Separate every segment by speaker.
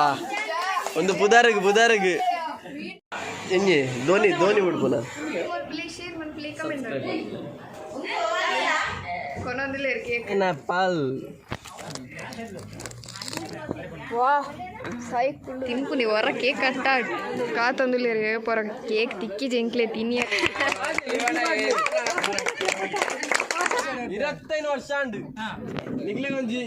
Speaker 1: ಆ ಒಂದು ಪುದಾರಗ್ ಪುದಾರಗ್ ಎಂಜಿ ಧೋನಿ ಧೋನಿ ಬಿಡ್ಪುನ ಪಾಲ್
Speaker 2: ವಾ ತಿನ್ಪುನಿ ಹೊರ ಕೇಕ್ ಕಟ್ಟ ಕಾತೊಂದುಲ್ಲೆರ್ ಪೊರ ಕೇಕ್ ತಿಕ್ಕಿ ಜೆಂಕ್ಲೆ ತಿನ್ನಿಯ.
Speaker 1: 25 ವರ್ಷ ಅಂಡು ನಿಗ್ಲೆ ಒಂಜಿ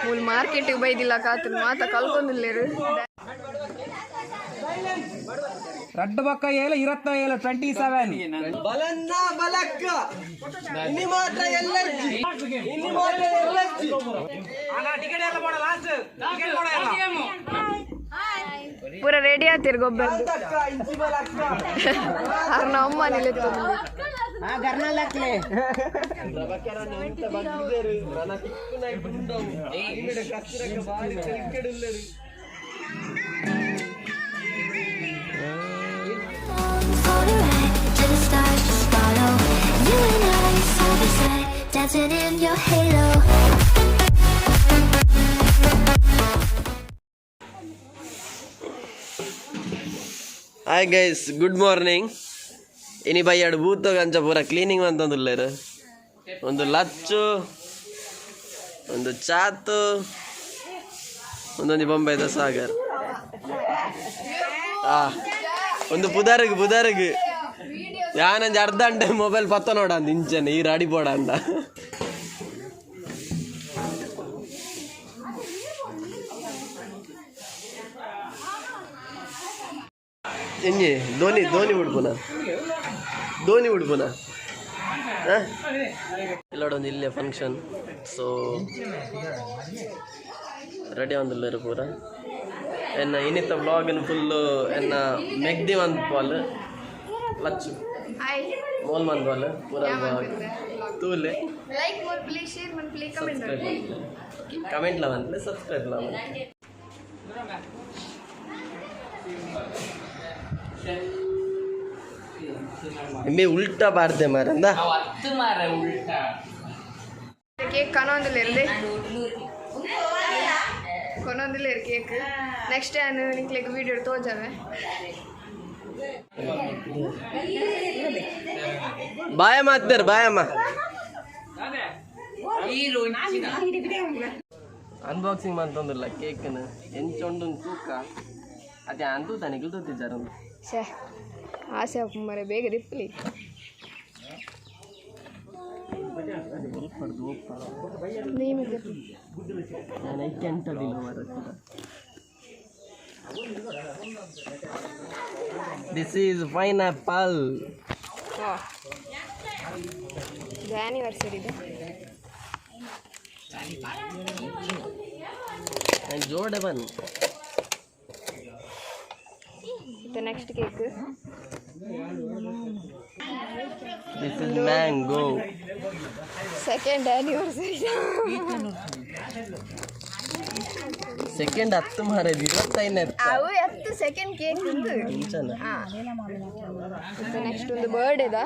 Speaker 2: ಮೂಲು ಮಾರ್ಕೆಟ್ ಬೈದಿಲ್ಲ ಕಾತು ಮಾತ ಕಲ್ಕೊಂದುಲ್ಲೆರ್.
Speaker 3: ರಡ್ಡು ಬೊಕ್ಕ 7 27 27
Speaker 1: ಬಲನ್ನ ಬಲಕ್ಕ ಇನಿ ಮಾತ್ರ ಎಲ್ಲರ್ಜಿ ಇನಿ ಮಾತ್ರ ಎಲ್ಲರ್ಜಿ.
Speaker 2: ಪೂರ ರೆಡಿ ಆತಿರ್ ಗೊಬ್ಬರ ಅರ್ನ ಅಮ್ಮ ನಿಲೆತ್ತೊಂದು.
Speaker 4: For the ride to the stars, just follow. You and I, side by side, dancing in your halo.
Speaker 1: Hi guys, good morning. ಇನಿ ಬಯ್ಯಾಡು ಬೂತ ಗಂಚ ಪೂರ ಕ್ಲೀನಿಂಗ್ ಅಂತಂದುಲ್ಲೇರು. ಒಂದು ಲಚ್ಚು, ಒಂದು ಚಾತು, ಒಂದೊಂದು ಬೊಂಬೈದ ಸಾಗರ್. ಆ ಒಂದು ಪುದಾರಗ್ ಪುದಾರಗ್ ಯಾನಂಜಿ ಅರ್ಧ ಗಂಟೆ ಮೊಬೈಲ್ ಪತ್ತ ನೋಡ ಅಂದ ಇಂಚನೆ ಈ ಅಡಿ ಬೋಡ ಅಂದ. ಎಂಜಿ ಧೋನಿ ಧೋನಿ ಬಿಡ್ಪುನ ಧೋನಿ ಬಿಡ್ಪುನ ಇಲ್ಲೋಡೊಂದು ಇಲ್ಲೇ ಫಂಕ್ಷನ್. ಸೊ ರೆಡಿ ಒಂದುಲ್ಲೆರ್ ಪೂರ. ಎನ್ನ ಇನ್ನಿತ್ತ ವ್ಲಾಗ್ ಫುಲ್ಲು ಎನ್ನ ಮೆಗ್ದಿ ಒಂದು ಪಾಲ್ ಲಚ್ಚು ಮೋಲ್ ಮಂದ್ವಾಲ್ ಪೂರ ತೂಲೆ.
Speaker 2: ಲೈಕ್ ಮನ್ಪುಲೆ, ಶೇರ್ ಮನ್ಪುಲೆ, ಕಮೆಂಟ್
Speaker 1: ಸಬ್ಸ್ಕ್ರೈಬ್ ಕಮೆಂಟ್ ಲ ಮನ್ಪುಲೆ, ಸಬ್ಸ್ಕ್ರೈಬ್ ಲ ಮನ್ಪುಲೆ. ಎಮ್ಮೆ ಉಲ್ಟಾ ಬಾರ್ದೆ ಮಾರಂದ.
Speaker 2: ಕೇಕ್ ಕನೊಂದುಲ್ಲೆರ್ ಕೊನೊಂದುಲ್ಲೆರ್ ಕೇಕ್. ನೆಕ್ಸ್ಟ್ ಯಾನ್ ನಿಕ್ಲೆಗ್ ವೀಡಿಯೋ ತೋಜಾವೆ.
Speaker 1: ಬಾಯಮ್ಮ ಅತ್ತೇರ್ ಬಾಯಮ್ಮ. ಅನ್ಬಾಕ್ಸಿಂಗ್ ಮಂತೊಂದುಲ್ಲ ಕೇಕ್ನ ಎಂಚೊಂಡು ತೂಕ ಅದೇ ಅಂತೂ ತನಿಖೆ ತೂತಿದ್ದಾರೆ.
Speaker 2: ಛೇ ಆಸೆ ಮರೆ ಬೇಗ ದಿಪ್ಪಲಿ.
Speaker 1: ನಾನು ಐಕೆ ಅಂಟದಿಲ್ಲ ಮಾರ್ರೆ. This is pineapple.
Speaker 2: ಇದು ಆ್ಯನಿವರ್ಸರಿ ಇದೆ.
Speaker 1: ನಾನು ಜೋಡೆ ಬನ್ನಿ.
Speaker 2: ಮತ್ತೆ next cake.
Speaker 1: This is mango.
Speaker 2: Second anniversary.
Speaker 1: Second ಹತ್ತು ಮಾರದು 25.
Speaker 2: ಅವು ಹತ್ತು ಸೆಕೆಂಡ್ ಕೇಕ್ ಉಂದು. ಮತ್ತೆ ನೆಕ್ಸ್ಟ್ ಒಂದು ಬರ್ಡೇದ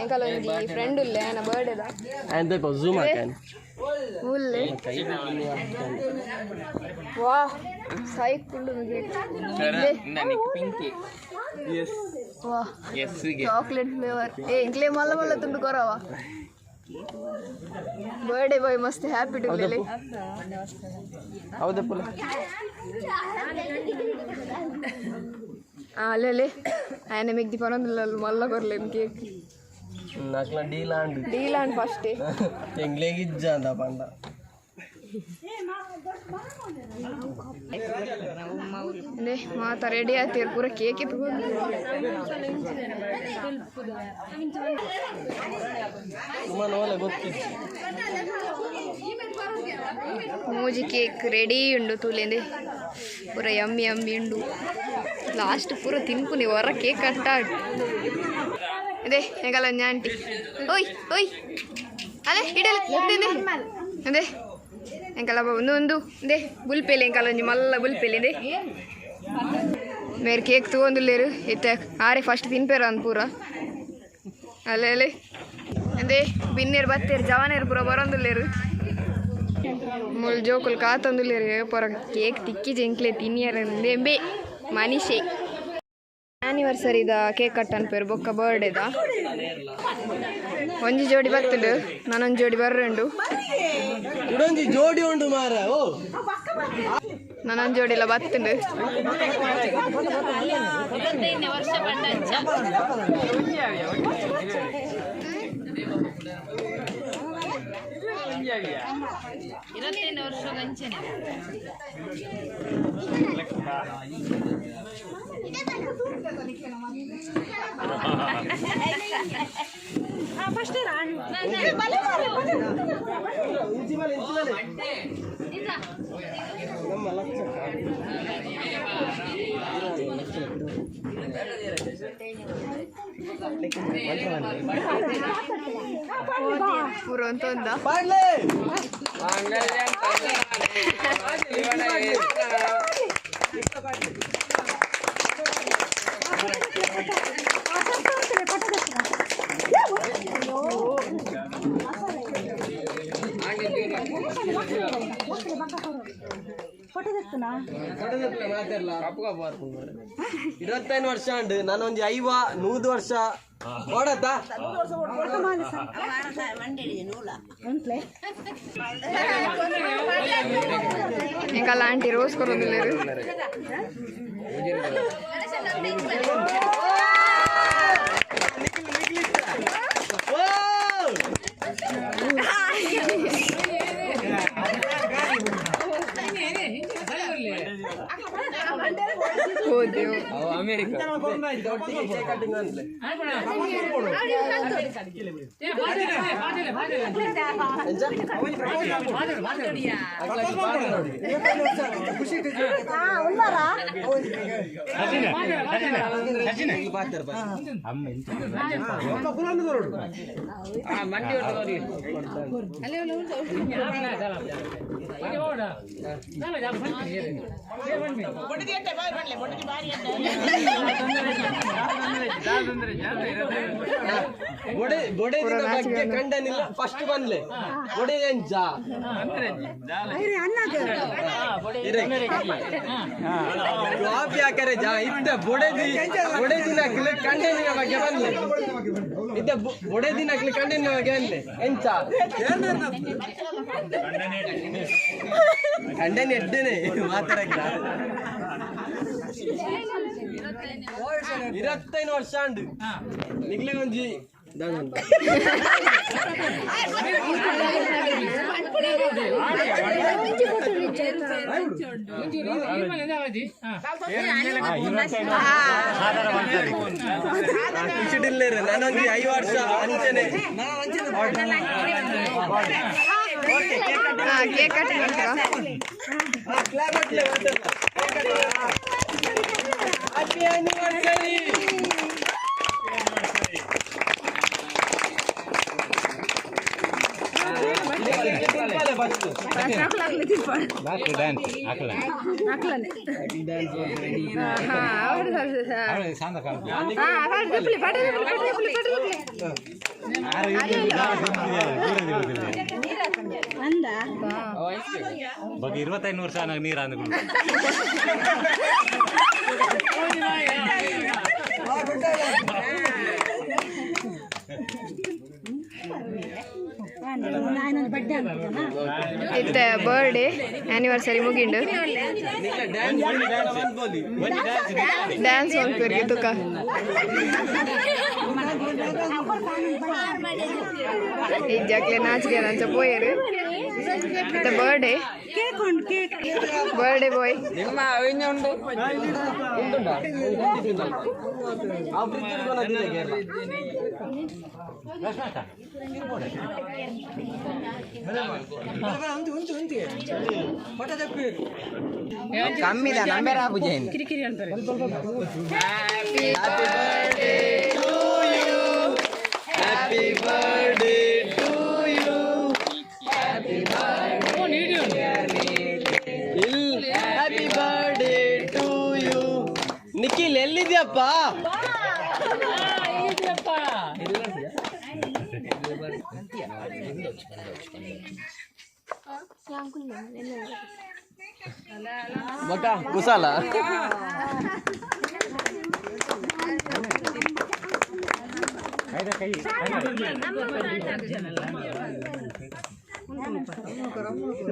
Speaker 2: ಎಂಕಲ ಒಂಜಿ ಫ್ರೆಂಡ್ ಉಲ್ಲೆ ಆಯನ ಬರ್ಡೇದ.
Speaker 1: And zoom ಹಾಕಾನೆ.
Speaker 2: ಉಲ್ಲೆ ವಾ ಸೈಕ್ ಉಂಡು ಕೇಕ್. ವಾ ಚಾಕ್ಲೇಟ್ ಫ್ಲೇವರ್. ಏ ಇಂಕ್ಲೆ ಮಲ್ಲ ಮಲ್ಲ ತುಂಡು ಕೊರವ. ಬರ್ಡೇ ಬಾಯ್ ಮಸ್ತ್ ಹ್ಯಾಪಿ ಟು
Speaker 1: ಹೌದಾ ಪುಲ?
Speaker 2: ಅಲ್ಲೇ ಅಲ್ಲೇ ಆಯನ ಮೆಗ್ದಿ ಪನೊಂದಿಲ್ಲ ಮಲ್ಲ ಕೊರ್ಲೇನು ಕೇಕ್.
Speaker 1: ನಾಕ್ಲ ಡೀಲ್ ಆಂಡ್
Speaker 2: ಡೀಲ್ ಆಂಡ್ ಫಸ್ಟ್.
Speaker 1: ಎಂಗ್ಲೇಗ್ ಇಜ್ಜ ಅಂದ ಪಂಡ.
Speaker 2: ಅದೇ ಮಾತ ರೆಡಿ ಆತೀರ್ ಪೂರ ಕೇಕ್
Speaker 1: ಸುಮ್ಮನೆ ಓಲೆ ಗೊತ್ತಿತ್ತು.
Speaker 2: ಮೂಜಿ ಕೇಕ್ ರೆಡಿ ಉಂಡು ತೂಲೆಂದೆ ಪೂರ ಯಮ್ಮಿ ಯಮ್ಮಿ ಉಂಡು. ಲಾಸ್ಟ್ ಪೂರ ತಿನ್ಪುನಿ ಹೊರ ಕೇಕ್ ಕಟ್ಟ. ಅದೇ ಎಂಕಲ ಒಂಜಿ ಆಂಟಿ ಓಯ್ ಓಯ್ ಅದೇ ಇಡಲ ಅದೇ ಎಂಕಲ ಒಂದು ಒಂದು ಅದೇ ಬುಲ್ಪೆಲೆ ಎಂಕಲ ಒಂಜಿ ಮಲ್ಲ ಬುಲ್ಪೆಲೆ ಇದೆ. ಮೇರ್ ಕೇಕ್ ತೂವೊಂದುಲ್ಲೆರ್ ಇತ್ತೆ ಆರೆ ಫಸ್ಟ್ ತಿನ್ಪೆರ್ ಅಂದ್ ಪೂರ ಅಲ್ಲೇ ಅಲ್ಲೇ ಅಂದೇ ಬಿನ್ನೆರ್ ಬತ್ತೆರ್ ಜವಾನೆರ್ ಪೂರ ಬರೊಂದುಲ್ಲೆರ್ ಮುಲ್ ಜೋಕುಲು ಕಾತೊಂದುಲ್ಲೆರ್ ಪೂರ ಕೇಕ್ ತಿಕ್ಕಿ ಜೆಂಕ್ಲೆ ತಿನಿಯರ ಬೇ ಮನಿಷೆ ಆನಿವರ್ಸರಿದ ಕೇಕ್ ಕಟ್ ಅನ್ಪೇರು ಬೊಕ್ಕ ಬರ್ಡೇದ ಒಂಜಿ ಜೋಡಿ ಬತ್ತುಂಡು ನಾನೊಂದು ಜೋಡಿ ಬರ್ರುಂಡು
Speaker 1: ಇಡೊಂಜಿ ಜೋಡಿ ಉಂಡು ಮಾರ ಓ
Speaker 2: ನಾನೊಂದು ಜೋಡಿಲ ಬತ್ತುಂಡು ಪೂರ ಅಂತ ಒಂದ
Speaker 1: ಪಾಡ್ಲೆ ಇರುವತ್ತೈದು ವರ್ಷ ಉಂಡು ನಾನೊಂದು ಐವ ನೂದು ವರ್ಷ ಓಡತ್ತಾ
Speaker 2: ಎಂಕಲ್ಲ ಆಂಟಿ ರೋಸ್ ಕೊರೊಂದುಲ್ಲೆರ್ ಹೋದೆವು
Speaker 1: ಬೊಡೆ ಬೊಡೆ ದಿನ ಬಗ್ಗೆ ಕಂಡನಿಲ್ಲ ಫಸ್ಟ್ ಬಂದ್ಲೆ ಬೊಡೆ ಎಂಚ ಕಾಪಿ ಹಾಕರೆ ಜಾ ಇತ್ತ ಬೊಡೆ ಬೊಡೆ ದಿನಕ್ಲೆ ಕಂಡನಿನ ಬಗ್ಗೆ ಬಂದ್ಲೆ ಇತ್ತ ಬೊಡೆ ದಿನಕ್ಲೆ ಕಂಡನಿನ ಬಗ್ಗೆ ಬಂದ್ಲೆ ಎಂಚ ಕಂಡನಿ ಎಡ್ಡನೆ ಮಾತಾಡಕ್ಕೆ 25 ವರ್ಷ ಉಂಡು ನಿಗ್ಲೆ ಒಂಜಿ ಖುಷಿಡಿಲ್ಲೇರು ನಾನೊಂದು 5 ವರ್ಷ ಅಂಚನೆ
Speaker 2: ಕೇಕ್ ಕಟ್
Speaker 1: ಹ್ಯಾಪಿ ಆನಿವರ್ಸರಿ.
Speaker 5: ಬಗ್ಗೆ 25 ವರ್ಷ ನನಗೆ ನೀರು ಅಂದ್ಕೊಂಡು
Speaker 2: ಇತ್ತೆ ಬರ್ಡೇ ಆನಿವರ್ಸರಿ ಮುಗಿಂಡು ಡ್ಯಾನ್ಸ್ ಮಲ್ಪೆರ್ಗೆ ತುಕ ಇಜ್ಜಾಕ್ಲೆ ನಾಚಿಕೆ ನಂಚ ಪೋಯರು ಇತ್ತೆ ಬರ್ಡೇ ಬರ್ಡೇ ಬಾಯ್.
Speaker 3: ಕಮ್ಮಿದ ನಂಬರ್ ಆಪುಜೆ.
Speaker 1: Happy birthday to you. Happy birthday. Happy birthday to you. ಬೊಕ್ಕ ಕುಸಾಲ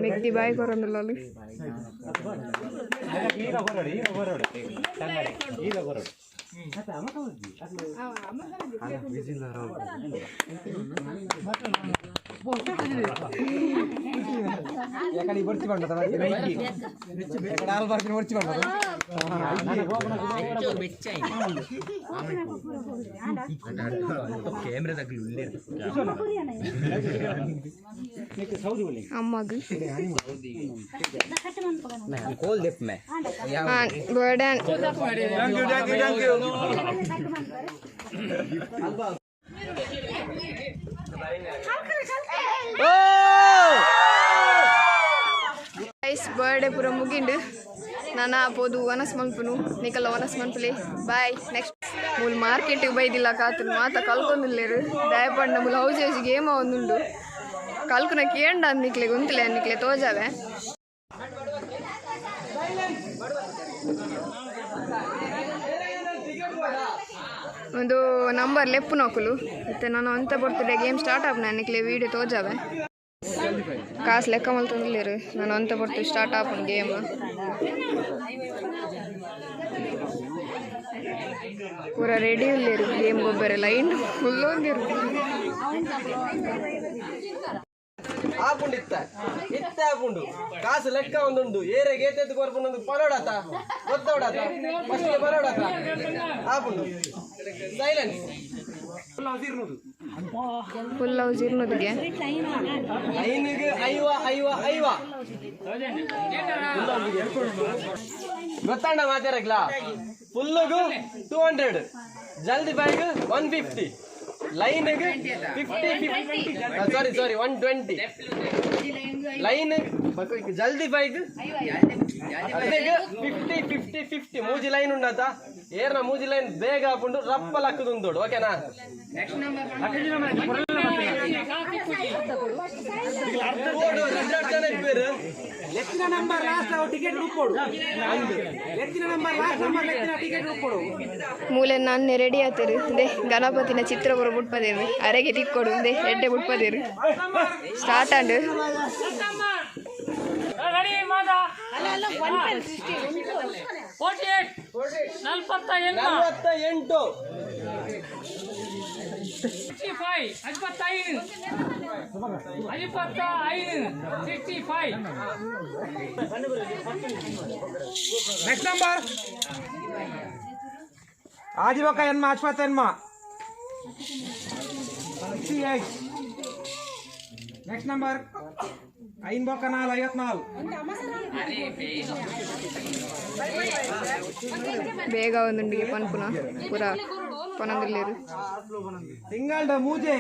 Speaker 2: ಮೆಗ್ದಿ ಬಾಯ್ ಕೊರಂದಿಲ್ಲ ಅಲ್ಲಿ.
Speaker 5: ಈಗ ಬರೋಡು, ಈಗ ಬರೋಡು, ಈಗ ಬರೋಡು.
Speaker 3: ಎಕಡೆ ಬರ್ತಿ ಬಂಡ ಎಕಡೆ ಹಾಲು ಬರ್ತೀನಿ ಬರ್ತಿ ಬಂಡ.
Speaker 2: ಅಮ್ಮಗ್
Speaker 3: ಕೋಲ್ ದೆಪ್ ಮೇ.
Speaker 2: ಬರ್ಡೇ. ಗೈಸ್, ಬರ್ಡೇ ಪೂರ ಮುಗಿಂಡು. ನಾನಾ ಪೋದು ವನಸ್ ಮನ್ಪುನು, ನಿಕಲ್ಲ ವನಸ್ ಮನ್ಪುಲೆ. ಬಾಯ್. ನೆಕ್ಸ್ಟ್ ಮೂಲು ಮಾರ್ಕೆಟಿಗೆ ಬೈದಿಲ್ಲ ಕಾತುನು ಮಾತ ಕಲ್ಕೊಂದಿಲ್ಲೇರು. ದಯಪಂಡ ಮೂಲು ಹೌಸ್ ಹೌಸ್ ಗೇಮ್ ಒಂದುಂಡು ಕಲ್ಕುನ ಕೇಂಡ ನಿಕ್ಲೆ ಗುಂತಲೆ ನಿಕ್ಲೆ ತೋಜಾವೆ. ಒಂದು ನಂಬರ್ ಲೆಪ್ಪು ನೋಕುಲು ಮತ್ತೆ ನಾನು ಅಂತ ಬರ್ತಿದ್ದೆ. ಗೇಮ್ ಸ್ಟಾರ್ಟ್ ಆಪ್ ನಿಕ್ಲೆ ವೀಡಿಯೋ ತೋಜಾವೆ. ಕಾಸು ಲೆಕ್ಕ ಮಲ್ತೊಂದಿಲ್ಲೇರು. ನಾನು ಅಂತ ಬರ್ತೀವಿ ಸ್ಟಾರ್ಟ್ ಆಪುಂಡು ಗೇಮ್. ಪೂರ ರೆಡಿ ಉಲ್ಲೇರು ಗೇಮ್ ಗೊಬ್ಬರ ಲೈನ್ ಫುಲ್ ಒಂದಿರು.
Speaker 1: ಆಪುಂಡು ಇತ್ತ ಇತ್ತ ಆಪುಂಡು ಕಾಸು ಲೆಕ್ಕ ಒಂದುಂಡು. ಏರೆಗೆ ಏತೆತ್ತು ಕೊರ್ಪುಂಡು ಪರೋಡಾತ ಗೊತ್ತೋಡಾತ ಫಸ್ಟ್ ಪರೋಡಾತ ಆಪುಂಡು. ಸೈಲೆನ್ಸ್.
Speaker 2: ಫುಲ್ ಹೌಸ್ ಇರ್ನೋದಿಗೆ.
Speaker 1: ಐನಿಗೆ ಐವ ಐವ ಐವ ಗೊತ್ತಾಂಡ ಮಾತಾರಕ್ಲಾ. ಫುಲ್ಲುಗು 200, ಜಲ್ದಿ ಬೈಗ್ 150, ಲೈನ್ಗೆ 50 50, ಸಾರಿ ಸಾರಿ 120 ಲೈನ್, ಜಲ್ದಿ ಬೈಗ್ 50 50 50. ಮೂಜಿ ಲೈನ್ ಉಂಡಾತ. ಏರ್ನ ಮೂಜಿ ಲೈನ್ ಬೇಗ ಹಾಕೊಂಡು ರಪ್ಪ ಲಕ್ಕದುಂದೋಡು, ಓಕೆನಾ? ಜನ ಇಪ್ಪೇರು.
Speaker 3: ಲೆತ್ತಿನ ನಂಬರ್ ಲಾಸ್ಟ್ ಟಿಕೆಟ್ ರೂಪೋಡು. ಲೆತ್ತಿನ ನಂಬರ್ ಲಾಸ್ಟ್ ನಂಬರ್ ಲೆತ್ತಿನ ಟಿಕೆಟ್ ರೂಪೋಡು.
Speaker 2: ಮೂಲೆ ನಾನೇ ರೆಡಿ ಆತರು. They ಗಣಪತಿನ ಚಿತ್ರ ಬರೋ ಬುಟ್ಪದೇರು ಅರೆಗೆ ತಿಕ್ಕೊಡು. They ಎಡ್ಡೆ ಬುಟ್ಪದೇರು. ಸ್ಟಾರ್ಟ್ ಆಂಡ್.
Speaker 1: 48.
Speaker 6: 65, 55, 65.
Speaker 3: ನೆಕ್ಸ್ಟ್ ನಂಬರ್ ಆಜಿಬೊಕ್ಕ ಎನ್ಮ ಅಚ್ಪತ್ತ ಎನ್ಮ 68. ನೆಕ್ಸ್ಟ್ ನಂಬರ್ ಐನ್ ಬೊಕ್ಕ ನಾಲ್ 54.
Speaker 2: ಬೇಗ ಒಂದುಂಡಿಗೆ ಪನ್ಪುನ ಪೂರ ಪನಂದಿಲ್ಲೇರು.
Speaker 3: ಸಿಂಗಲ್ ಡ ಮೂಜೆ.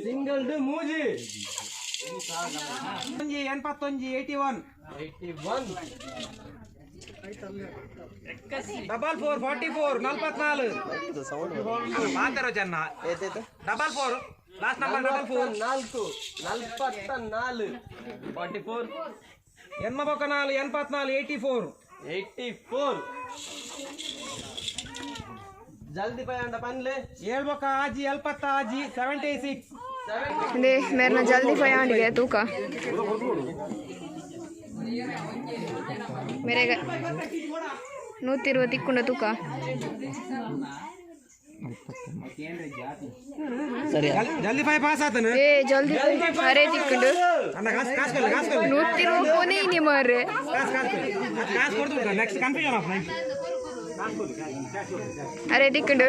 Speaker 1: ಸಿಂಗಲ್ ಡ್ ಮೂಜಿ.
Speaker 3: ಒಂಜಿ 81, 81.
Speaker 1: 81.
Speaker 3: 44, 44, 44 ಮಾತಾರೋ ಜನ. 44 ಲಾಸ್ಟ್ ನಂಬರ್, 44.
Speaker 1: 4, 44, 44.
Speaker 3: ಎನ್ಮ ಬೊಕ್ಕ ನಾಲ್ 84, 84.
Speaker 1: 84. ಜಲ್ದಿ ಪೈ ಅಂಡ ಪನ್ಲೆ.
Speaker 3: ಏಳ್ ಬೊಕ್ಕ ಆಜಿ ಎಲ್ಪತ್ತ ಆಜಿ, 76.
Speaker 2: They ಮೇರ್ನ ಜಲ್ದಿ ಫೈ ಆಂಡಿಗೆ ತೂಕ ಮೇರೆಗ 120 ತಿಕ್ಕೊಂಡ ತೂಕ.
Speaker 3: ಜಲ್ದಿ ಫೈ ಪಾಸ್ ಆತನ.
Speaker 2: ಏ ಜಲ್ದಿ ಅರೆ ತಿಕ್ಕೊಂಡು.
Speaker 3: ಅಣ್ಣ, ಕಾಸು ಕಾಸು ಕೊಡ್ಲಿ, ಕಾಸು ಕೊಡ್ಲಿ.
Speaker 2: 120 ಪೋನೆ ಇನಿ ಮಾರ್ರೆ.
Speaker 3: ಕಾಸು ಕಾಸು ಕೊಡ್ಲಿ. ಕಾಸು ಕೊಡ್ತು ನೆಕ್ಸ್ಟ್ ಕನ್ಫ್ಯೂಷನ್ ಆಫ್.
Speaker 2: ಅರೆ ತಿಕ್ಕೊಂಡು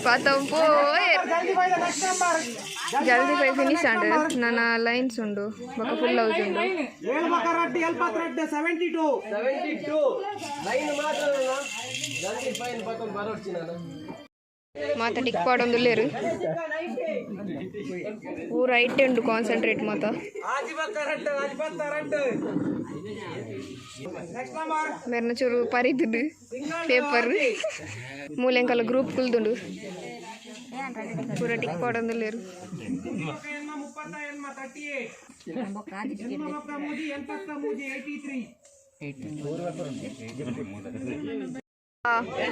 Speaker 2: ಪಾತಂ ಪೋಯ್. ಜಲ್ದಿ ಫೈ ಫಿನಿಶ್ ಆಂಡ್. ನನ್ನ ಲೈನ್ಸ್ ಉಂಡು ಬೊಕ ಫುಲ್ ಹೌಸ್ ಉಂಡು.
Speaker 3: ಏಳು ಬೊಕ್ಕ ರಡ್ಡು ಎಲ್ಪತ್ತು 72.
Speaker 1: 72 ಲೈನ್ ಮಾತ್ರ. ಜಲ್ದಿ ಫೈನ್ ಪತ್ತೊಂದು ಬರೋಡ್ಚಿ ನಾನು.
Speaker 2: ಮಾತ ಟಿಕ್ ಪಾಡೊಂದುಲ್ಲೆರ್ ಪೂರ ಐಟೆ ಉಂಡು ಕಾನ್ಸಂಟ್ರೇಟ್ ಮಾತ. ಮೆರ್ನ ಚೂರು ಪರಿದುಂಡು ಪೇಪರ್ ಮೂಲೆಂಕಲ ಗ್ರೂಪ್ ಕುಲ್ದುಂಡು ಪೂರ ಟಿಕ್ ಪಾಡೊಂದುಲ್ಲೆರ್.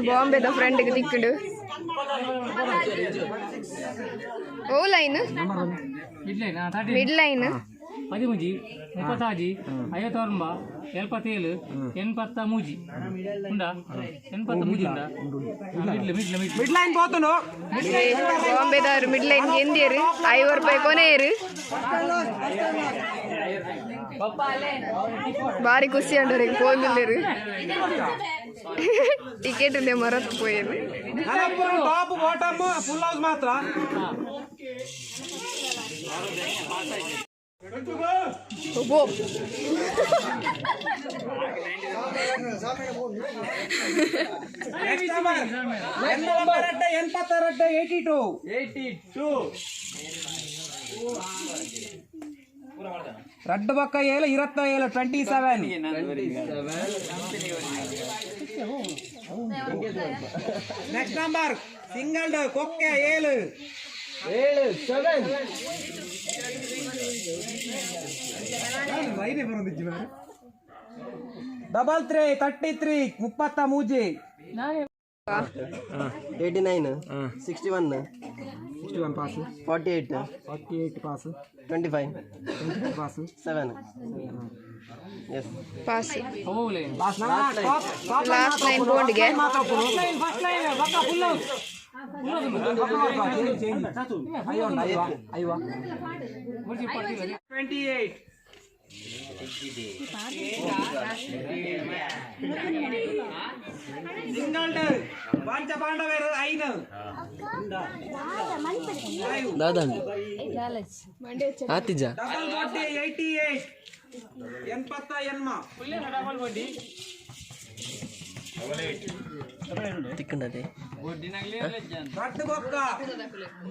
Speaker 2: ಬಾಂಬೆದ ಫ್ರೆಂಡ್ ಗೆ ತಿಕ್ಕುಂಡು. ಓ ಲೈನ್ ಮಿಡ್ ಲೈನ್
Speaker 6: 13 36 59 77 83 ಉಂಡಾ 83 ಉಂಡಾ ಮಿಡ್ಲ್ ಮಿಡ್ಲ್ ಮಿಡ್
Speaker 3: ಲೈನ್ ಪೋತುಂಡು.
Speaker 2: ಬಾಂಬೆದವರು ಮಿಡ್ ಲೈನ್ ಗೆಂದಿಯರು 50 ರೂಪಾಯಿ ಕೊನೆಯರು. ಬಾರಿ ಖುಷಿ ಅಂಡರಿಗೆ ಪೋಂದುಲ್ಲೆರು ಟಿಕೆಟ್ ಇಂದೆ ಮರತ್ ಪೋಯೆರು.
Speaker 3: ಟಾಪ್ ಬಾಟಮ್ ಫುಲ್ ಹೌಸ್ ಮಾತ್ರ.
Speaker 2: ಓ
Speaker 3: 82 82 ರಡ್ಡು ಬಕ್ಕ 7 27 27. ನೆಕ್ಸ್ಟ್ ನಂಬರ್ ಸಿಂಗಲ್ ಕೊಕ್ಕೆ 7
Speaker 1: 7 7.
Speaker 3: 33 33 33.
Speaker 1: 89 61
Speaker 3: 61 pass
Speaker 1: 48
Speaker 3: 48 pass
Speaker 1: 25
Speaker 3: 25 pass
Speaker 1: 7. Yes
Speaker 2: pass
Speaker 3: pass top
Speaker 2: last line ಬೋರ್ಡ್ಗೆ.
Speaker 6: ಫಸ್ಟ್ ಲೈನ್ ಬಕ್ಕ ಫುಲ್ ಹೌಸ್.
Speaker 3: ಐವ 28. ಸಿಂಗಲ್ ಪಂಚ ಪಾಂಡವರು 5
Speaker 1: ದಾದಂಡಿ ಆತಿಜ
Speaker 3: ಡಬಲ್ ಬಡ್ಡಿ 88 88
Speaker 1: ತಿಕ್ಕಂಡದೆ
Speaker 3: ರಡ್ಡು ಬೊಕ್ಕ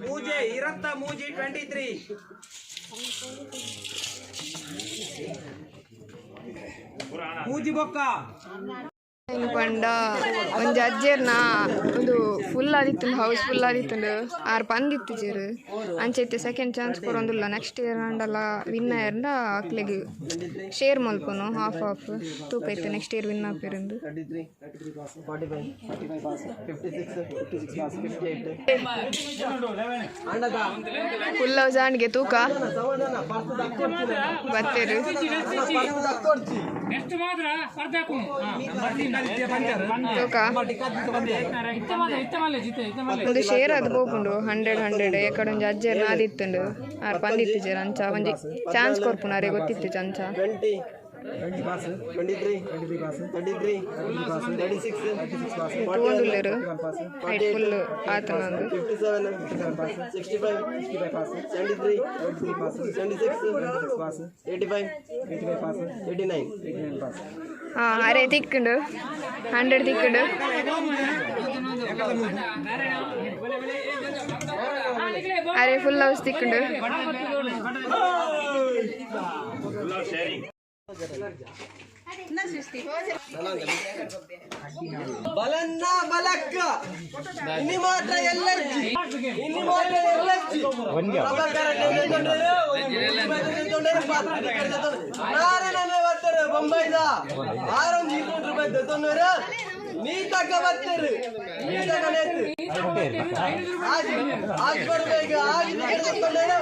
Speaker 3: ಮೂಜೆ ಇರತ್ತ ಮೂಜಿ 23. ಮೂಜಿ ಬೊಕ್ಕ
Speaker 2: ಪಂಡ ಒಂಜಿ ಅಜ್ಜೆರ್ನ ಒಂದು ಫುಲ್ ಆದಿತ್ತುಂಡು ಹೌಸ್ ಫುಲ್ ಆದಿತ್ತುಂಡು ಆರು ಪಂದಿತ್ತು ಜೇರು ಅಂಚೈತೆ ಸೆಕೆಂಡ್ ಚಾನ್ಸ್ ಕೊರೊಂದುಲ್ಲ ನೆಕ್ಸ್ಟ್ ಇಯರ್ ಆಂಡಲ ವಿನ್ ಆಯರ್ಂಡ ಅಕ್ಲೆಗ್ ಶೇರ್ ಮಲ್ಪುನು ಹಾಫ್ ಹಾಫ್ ತೂಕೈತೆ ನೆಕ್ಸ್ಟ್ ಇಯರ್ ವಿನ್ ಆಪೇರಿಂದು.
Speaker 1: 33 45 56 58.
Speaker 2: ಫುಲ್ ಹೌಸ್ ಆಂಡ್ಗೆ ತೂಕ ಬತ್ತೇರು.
Speaker 6: ನೆಕ್ಸ್ಟ್ ಮಾತ್ರ ಸ್ಪರ್ಧಾಕು
Speaker 2: ತೂಕ ಒಂದು ಶೇರ್ ಅದು ಪೋಪುಂಡು 100 100 ಎಕಡೆ ಒಂಜಿ ಅಜ್ಜೆರ್ ನಾದಿತ್ತುಂಡು ಆರು ಪಂದಿತ್ತು ಜೇರ್ ಅಂಚ ಒಂಜಿ ಚಾನ್ಸ್ ಕೊರ್ಪುನು ಅರೆ ಗೊತ್ತಿತ್ತು ಅಂಚ.
Speaker 1: 20 23 33 36
Speaker 2: ತೂವೊಂದುಲ್ಲೆರ್ ಹೈಟ್ ಫುಲ್ ಆತನ ಒಂದು
Speaker 1: 57 65 73 76 85 89.
Speaker 2: ಹಾ ಅರೆ ತಿಕ್ಕುಂಡು 100 ತಿಕ್ಕುಂಡು. ಅರೆ ಫುಲ್ ಹೌಸ್ ತಿಕ್ಕುಂಡು.
Speaker 1: ಬಲನ್ನ ಬಲಕ್ಕ ಇನಿ ಮಾತ್ರ ಎಲ್ಲರ್ಜಿ ಇನಿ ಮಾತ್ರ ಎಲ್ಲರ್ಜಿ ನಾರಾಯಣನೇ ಬರ್ತಾರೆ ಬೊಂಬೈದ ಆರೊಂದು 200 ರೂಪಾಯಿ ತೊಂದರೆ ನೀ ತಕ್ಕ ಬರ್ತಾರೆ ನೀ ತಕ್ಕನೆ ಆಜ್ ಬರ್ಬೇಕು ಆಜ್ ತೊಂದರೆ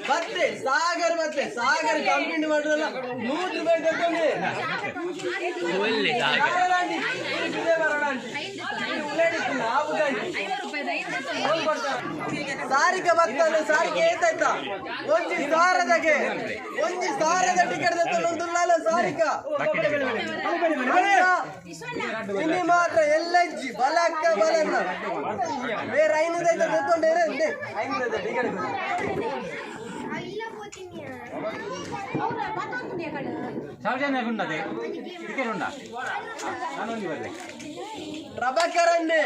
Speaker 1: ಮತ್ತೆ ಸಾಗರ್ ಮತ್ತೆ ಸಾಗರ್ ಕಂಪ್ಲೇಂಟ್ ಮಾಡಿದ್ರಲ್ಲ 100 ರೂಪಾಯಿ ತಗೊಂಡೆ ಸಾರಿಗೆ ಬರ್ತಾನೆ ಸಾರಿಗೆ ಏತಾಯ್ತಾ ಒಂಜಿ ಸಾರದಗೆ ಒಂಜಿ ಸಾರದ ಟಿಕೆಟ್ ತಗೊಂಡು ಸಾರಿಕ ಇನ್ನು ಮಾತ್ರ ಎಲ್ಲ ಇಜ್ಜಿ ಬಲಕ್ಕ ಬಲನ್ನ ಬೇರೆ 500 ಐತ ತಗೊಂಡೇರೆ 500 ಟಿಕೆಟ್.
Speaker 5: ಸೌಜನ್ಯ ಉಂಡದೆ ಟಿಕೆಟ್ ಉಂಡಾ ನಾನೊಂದು ಬರ್ಲೆ
Speaker 1: ಪ್ರಭಾಕರಣ್ಣೆ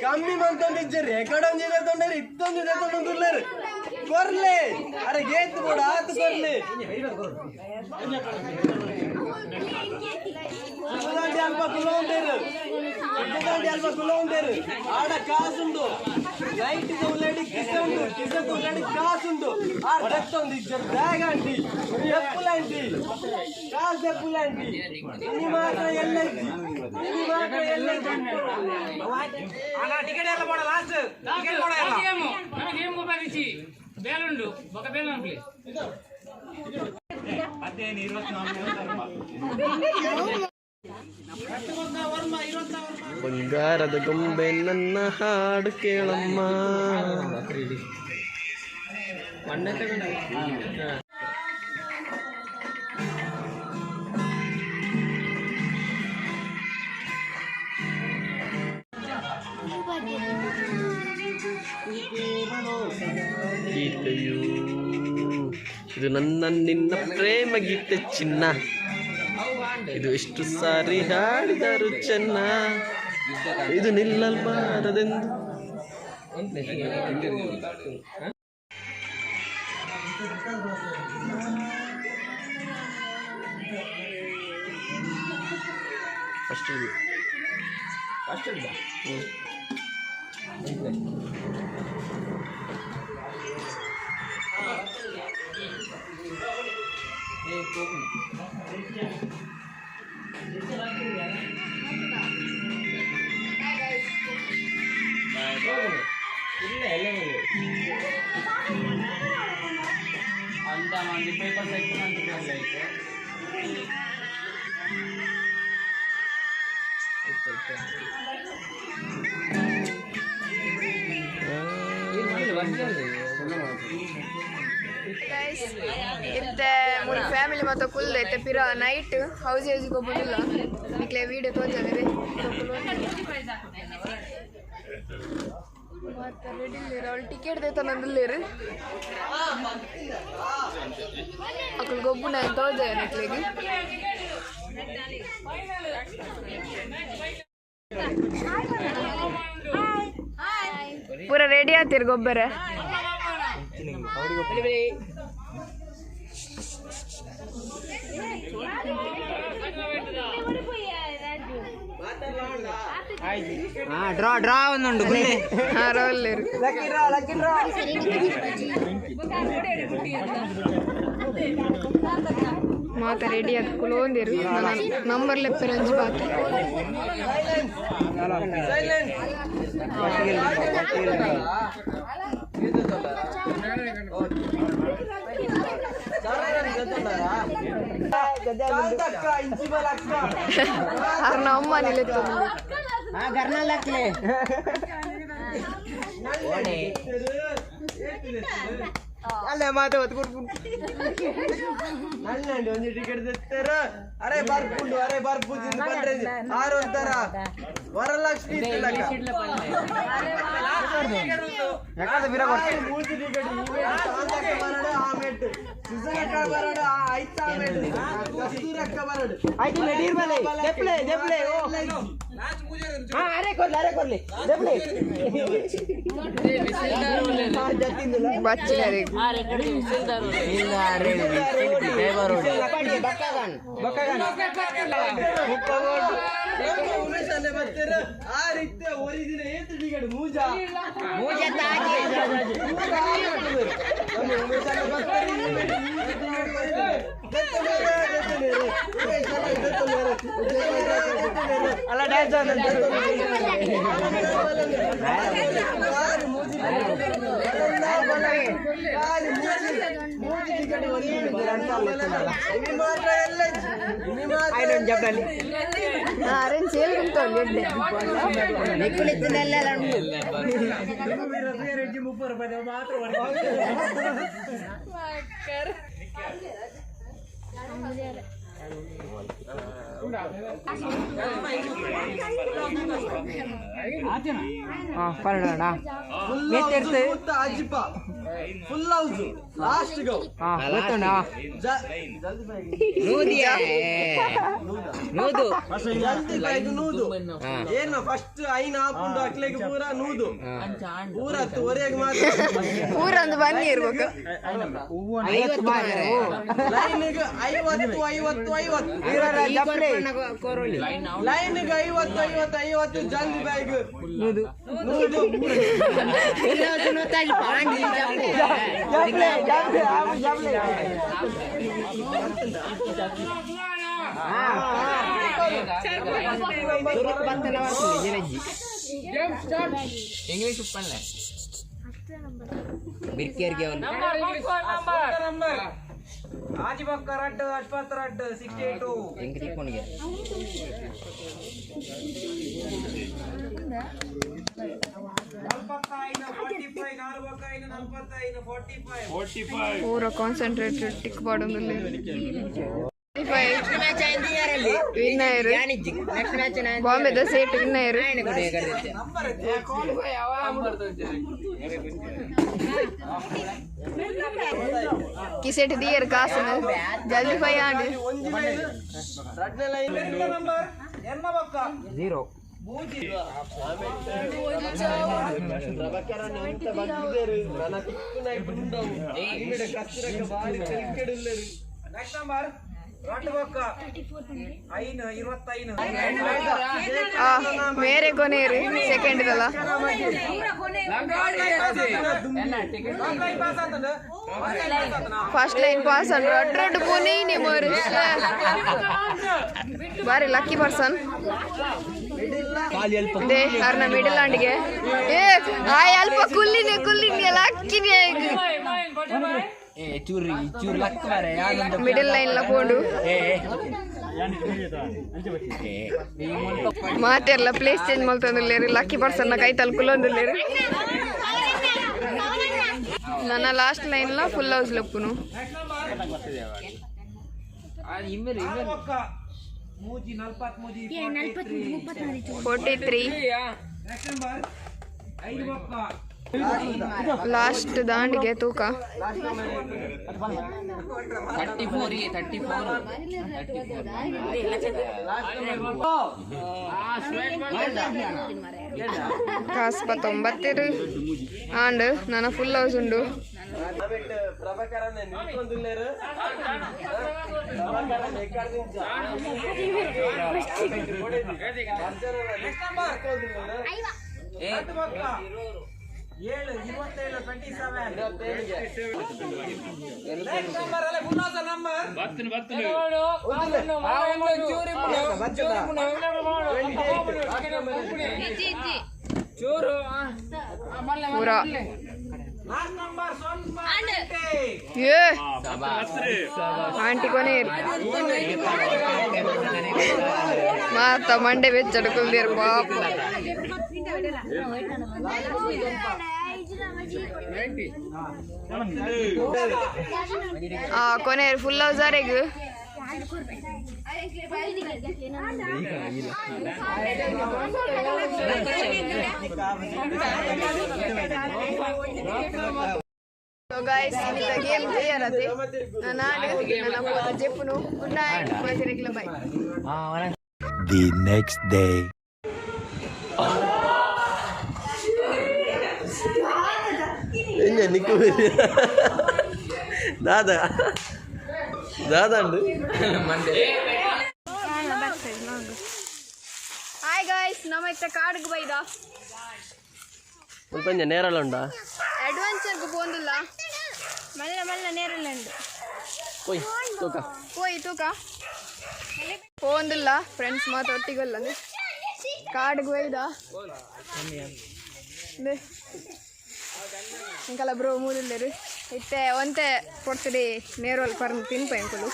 Speaker 1: ಕಮ್ಮಿ ಮಂತೊಂದಿಜ್ಜರು ಎಕಡೊಂಜಿ ದೆತ್ತೊಂಡರು ಇತ್ತೊಂಜಿ ದೆತ್ತೊಂದುಲ್ಲೆರ್ ಕೊರ್ಲೆ ಅರೆ ಗೇತ್ ಬೋಡ ಆತು ಕೊರ್ಲೆ ಸುಬ್ಬದಾಂಡಿ ಅಲ್ಪ ಕುಲೋಂಡೇರು ಸುಬ್ಬದಾಂಡಿ ಅಲ್ಪ ಕುಲೋಂಡೇರು ಆಡ ಕಾಸುಂಡು ನೈಟ್ ಉಲ್ಲೇಡಿ ಕಿಸೆ ಉಂಡು ಕಿಸೆ ಉಲ್ಲೇಡಿ ಕಾಸುಂಡು ಆ ದೆತ್ತೊಂದಿಜ್ಜರು ಬ್ಯಾಗ್ ಆಂಟಿ ದೆಪ್ಪುಲಾಂಟಿ ಕಾಸು ದೆಪ್ಪುಲಾಂಟಿ ಇನಿ ಮಾತ್ರ ಎಲ್ಲ ಇಜ್ಜಿ ಇನಿ ಮಾತ್ರ ಎಲ್ಲ ಇಜ್ಜಿ
Speaker 3: ಟಿಕೆಟ್ ಎಲ್ಲ ಬೋಡ ಲಾಸ್ಟ್ ಟಿಕೆಟ್ ಬೋಡ ಎಲ್ಲ
Speaker 6: ಗೇಮು ನನಗೆ ಗೇಮ್ ಗೊತ್ತಾಗಿಚ್ಚಿ ಬೇಲುಂಡು ಬೊಕ ಬೇಲ ಅನ್ಪ್ಲಿ
Speaker 5: 15 24
Speaker 1: ಬಂಗಾರದ ಗೊಂಬೆ ನನ್ನ ಹಾಡು ಕೇಳಮ್ಮ. ಗೀತೆಯು ಇದು ನನ್ನ ನಿನ್ನ ಪ್ರೇಮ ಗೀತೆ ಚಿನ್ನ, ಇದು ಎಷ್ಟು ಸಾರಿ ಹಾಡಿದರು ಚೆನ್ನ, ಇದು ನಿಲ್ಲಲ್ಬಾರದೆಂದು. ಫಸ್ಟ್ ಇದು ಫಸ್ಟ್
Speaker 2: ಇತ್ತೆ ಮೂರು ಫ್ಯಾಮಿಲಿ ಮತ್ತು ಕುಲ್ದ ಇತ್ತೆ ಪಿರ ನೈಟ್ ಹೌಸ್ ಹೌಸಿಗೆ ಹೋಗೋದಿಲ್ಲ ನಿಕ್ಲೆ ವೀಡಿಯೋ ತೋಜಾದೆ ಮತ್ತೆ ರೆಡಿ ಇಲ್ಲೇರು ಅವಳು ಟಿಕೆಟ್ ದೇತನಂದಿಲ್ಲೇರು ಅಕ್ಕಳು ಗೊಬ್ಬು ನಾನು ತೋಜಾಯ ನಿಕ್ಲೆಗೆ. ಪೂರ ರೆಡಿ ಆತೀರಿ ಗೊಬ್ಬರ?
Speaker 3: ಡ್ರಾ ಡ್ರಾ ಒಂದುಂಡು ಗುಲ್ಲೆ.
Speaker 2: ಹಾ ರೋಲ್ಲೇರು. ಮಾತ ರೆಡಿ ಆದ್ ಕುಲೋಂದಿರು ನಂಬರ್ ಲೆಪ್ಪೆರಂಜಿ ಬಾತೆ. ಅರ್ನ ಅಮ್ಮ ನಿಲೆತ್ತೊಂದು.
Speaker 1: ಅಲ್ಲೇ ಮಾತು ನನ್ನಂಡಿ ಒಂದು ಟಿಕೆಟ್ ತೆತ್ತರ ಅರೆ ಬರ್ಪುಂಡು ಅರೆ ಬರ್ಪುಜಿ ಬಂದ್ರೆ ಆರು ಅಂತಾರ ವರಲಕ್ಷ್ಮಿ ತಿಲಕ ಮೂರ್ತಿ ಟಿಕೆಟ್ ಬರಡು ಆ ಮೆಟ್ಟು ಸುಜನಕ್ಕ ಬರಡು ಆ ಐತ ಮೆಟ್ಟು ಕಸ್ತೂರಕ್ಕ ಬರಡು
Speaker 3: ಆಯ್ತು ನೀರ್ ಬಲೆ ದೆಪ್ಲೆ ದೆಪ್ಲೆ ಓ ಹಾ ಅರೆ ಕೊರ್ಲಿ ಅರೆ ಕೊರ್ಲಿ ದೆಪ್ಲೆ
Speaker 2: ಬಚ್ಚಿನ
Speaker 1: ಉಮೇಶ್ ಅಲ್ಲೇ ಬರ್ತೀರ ಆ ರೀತಿ ಒರಿದಿನ ಏತು ಟಿಕೆಟ್ ಮೂಜಾ ಉಮೇಶ್ ಅಲ್ಲೇ ಬರ್ತಾರೆ
Speaker 3: ಅಲ್ಲ ಡ್ಯಾನ್ಸ್
Speaker 2: ಅರೇಂಜ್ ಸೇಲ್ಗುಂತವಲ್ಲಿ ಎಡ್ಡೆ.
Speaker 3: ಹಾ ಪರಡೋಣ
Speaker 1: ಅಜಿಪ ಫುಲ್ ಹೌಸ್ ಲಾಸ್ಟ್ ಗೋ. ಜಲ್ದಿ ಬೈಗ್ ಜಲ್ದಿ ಬೈಗ್ ನೂದು ಏನು ಫಸ್ಟ್ ಐನ್ ಆಪುಂಡು ಅಕ್ಲೆಗ್ ಪೂರ ನೂದು ಪೂರ ಒರೆಯಾಗಿ ಮಾತ್ರ.
Speaker 2: ಪೂರ ಒಂದು ಬನ್ನಿ ಇರ್ಬೇಕು.
Speaker 1: ಲೈನ್ಗೆ 50 50 50, ಲೈನ್ಗೆ 50 50 50, ಜಲ್ದಿ ಬ್ಯಾಗ್ ನೂದು.
Speaker 3: ನಂಬರ್ ಆಜಿ ಬೊಕ್ಕ ರಡ್ಡು ಅಶ್ವತ್ ರಡ್ಡು 62. ನಲ್ವತ್ತೈದು 45, ನಾಲ್ಕು ಬೊಕ್ಕ ಐದು ನಲ್ವತ್ತೈದು 45.
Speaker 2: ಪೂರ ಕಾನ್ಸಂಟ್ರೇಟೆಡ್ ಟಿಕ್ ಪಾಡೊಂದುಲ್ಲೆರ್. ವಿನ್ ಆಯೆರ್ ಬಾಂಬೆದ ಸೇಟ್ ವಿನ್ ಆಯೆರ್. ಕಿಸೆಟ್ ದಿಯರ್ ಕಾಸುನು ಜಲ್ದಿ ಫೈ ಆಂಡ್.
Speaker 1: ಒಂಜಿ ಲೈನ್ ರಡ್ಡನೇ ಲೈನ್.
Speaker 3: ನಂಬರ್ ಎನ್ನ ಬೊಕ್ಕ
Speaker 5: 0.
Speaker 3: ಮೂಜಿ.
Speaker 1: ಪ್ರಭಾಕರನ್ ಎಂತ ಬಗ್ಗಿದೇರು ನನ್ನ ತಿಕ್ಕುನ ಉಂಡವು ಈಗಡೆ ಕಚ್ಚಿರಕ್ಕ ಬಾರಿ ತೆಲ್ಕೆಡುಲ್ಲೆರು.
Speaker 3: ನೆಕ್ಸ್ಟ್ ನಂಬರ್ ರಡ್ಡು ಬೊಕ್ಕ ಐನು ಇರುವತ್ತೈನು.
Speaker 2: ಆ ಮೇರೆ ಕೊನೆಯರು ಸೆಕೆಂಡ್ ದಲ್ಲ.
Speaker 3: ಪಾಸ್ ಆತನ.
Speaker 2: ಫಸ್ಟ್ ಲೈನ್ ಪಾಸ್ ಅಂಡ್ ರಡ್ಡು ರಡ್ಡು ಪುನೀನಿ ಮೋರು. ಬಾರಿ ಲಕ್ಕಿ ಪರ್ಸನ್ they ಅರ್ನ ಮಿಡಲ್ ಆಂಡಿಗೆ. ಏ ಆಯ್ ಅಲ್ಪ ಕುಲ್ಲಿನೆ ಕುಲ್ಲಿನೆ ಲಕ್ಕಿನೆ. ಮಿಡಲ್ ಲೈನ್ ಲ ಪೋಂಡು ಮಾತೆರ್ಲ ಪ್ಲೇಸ್ ಚೇಂಜ್ ಮಲ್ತೊಂದುಲ್ಲೆರ್. ಲಕ್ಕಿ ಪರ್ಸನ್ ನ ಕೈತಲ್ ಕುಲ್ಲೊಂದುಲ್ಲೆರ್. ನನ್ನ ಲಾಸ್ಟ್ ಲೈನ್ ಲ ಫುಲ್ ಹೌಸ್ ಲಪ್ಪುನು.
Speaker 3: ಬೊಕ್ಕ ಮೂಜಿ ನಲ್ವತ್ ಮೂಜಿ.
Speaker 2: 43.
Speaker 3: ನೆಕ್ಸ್ಟ್ ನಂಬರ್ ಐದು ಬೊಕ್ಕ.
Speaker 2: ಲಾಸ್ಟ್ ದಾಂಡಿಗೆ ತೂಕ. ಕಾಸ್ ಪತ್ತೊಂಬತ್ತಿರು ಆಂಡ್ ನನ್ನ ಫುಲ್ ಹೌಸ್ ಉಂಡು.
Speaker 1: ಆಮೇಲೆ ಪ್ರಭಾಕರನ್ ನಿಂತ್ಕೊಂದುಲ್ಲೆರು. ಪ್ರಭಾಕರನ್ ಎಕ್ಕಡ್ದಿಂಚ
Speaker 3: ರಡ್ಡು ಬೊಕ್ಕ ಏಳು 27 27. ನೆಕ್ಸ್ಟ್ ನಂಬರ್ ಅಲ್ಲ ಫುಲ್ ಹೌಸ್ ನಂಬರ್.
Speaker 2: ಪೂರ
Speaker 3: ಲಾಸ್ಟ್ ನಂಬರ್ ಸ್ವಲ್ಪ.
Speaker 2: ಏ ಆಂಟಿ ಕೊನೆ ಮಾತ ಮಂಡೆ ಬೆಚ್ಚಡು ಕುಲ್ದೇರು ಪಾಪ. ಆ ಕೊನೆ ಫುಲ್ ಹೌಸ್ ಆರೆಗ್. ಸೊ ಗೈಸ್, ಇನ್ನಿತ ಗೇಮ್ ತಯಾರತೆ ನಾಡು ನನ್ನ ಪೋತ ಜೆಪ್ಪುನು. ಗುಡ್ ನೈಟ್ ಮಾತೆರೆಗ್ಲ, by.
Speaker 7: The next day.
Speaker 1: ನಿಕ್ಕು ದಾದಾ ದಾದಾ ಅಂಡು.
Speaker 2: ಹಾಯ್ ಗೈಸ್, ನಮ್ಮ ಇತ್ತ ಕಾಡ್ಗ್ ಬೈದ.
Speaker 1: ಮುಲ್ಪ ನೇರಳ ಉಂಡಾ?
Speaker 2: ಅಡ್ವೆಂಚರ್ಗ್ ಪೋಂದುಲ್ಲ. ಮಲ್ಲ ಮಲ್ಲ ನೇರಳ ಉಂಡು.
Speaker 1: ಹೋಯ್ ತೂಕ.
Speaker 2: ಪೋಯಿ ತೂಕ ಪೋಂದುಲ್ಲ. ಫ್ರೆಂಡ್ಸ್ ಮಾತ ಒಟ್ಟಿಗಲ್ಲ ಕಾಡ್ಗ್ ಒಯ್ದ ಇಂಕಲ ಬ್ರೋ ಮೂಲಿಲ್ಲೇರು. ಇತ್ತೆ ಒಂತೆ ಪೊರ್ತುಡಿ ನೇರೋಲ್ ಪರ್ಂದ್ ತಿನ್ಪ ಎಂಕುಲು.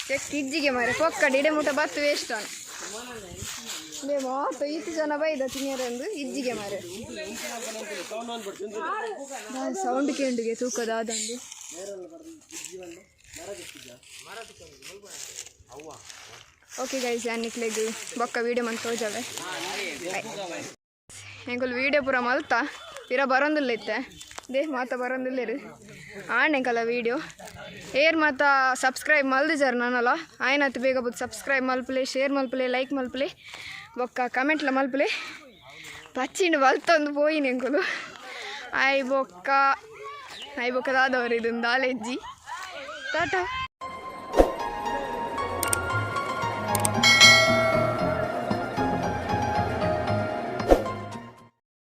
Speaker 2: ಚೆಕ್ ಇಜ್ಜಿಗೆ ಮಾರೆ ಪೊಕ್ಕಡ್ ಇಡೆ ಮುಟ ಬತ್ತು ವೇಸ್ಟ್ ಅನ್ ಬೇ ಮಾತ ಈತ್ ಜನ ಬೈದ ತಿನಿಯರಂದು ಇಜ್ಜಿಗೆ ಮಾರೆ. ಸೌಂಡ್ ಕೇಂಡುಗೆ ತೂಕದ ಆದಂದು. ಓಕೆ ಗೈಸ್, ಯಾನ್ ಬೊಕ್ಕ ವೀಡಿಯೋ ಮಂತ್ ತೋಜಾವೆ. ಎಂಕುಲು ವೀಡಿಯೋ ಪೂರ ಮಲ್ತ. ಪಿರ ಬರೊಂದುಲ್ಲ ಇತ್ತೆ they ಮಾತ ಬರೊಂದುಲ್ಲೆರ್ ಆಂಡ್ ಎಂಕಲ ವೀಡಿಯೋ ಏರ್ ಮಾತ ಸಬ್ಸ್ಕ್ರೈಬ್ ಮಲ್ದಿಜಾರ್ ನಾನಲ್ಲ ಆಯ್ನತ್ ಬೇಗ ಬುದ್ ಸಬ್ಸ್ಕ್ರೈಬ್ ಮಲ್ಪುಲೆ ಶೇರ್ ಮಲ್ಪುಲೆ ಲೈಕ್ ಮಲ್ಪುಲೆ ಬೊಕ್ಕ ಕಮೆಂಟ್ಲ ಮಲ್ಪುಲೆ. ಪಚ್ಚಿಂಡ್ ಬಲ್ತೊಂದು ಪೋಯಿನಿ ಎಂಕುಲು. ಆಯ್ ಬೊಕ್ಕ, ಆಯ್ ಬೊಕ್ಕ ದಾದವರು ಇದು ದಾಲೆಜ್ಜಿ. ಟಾಟಾ.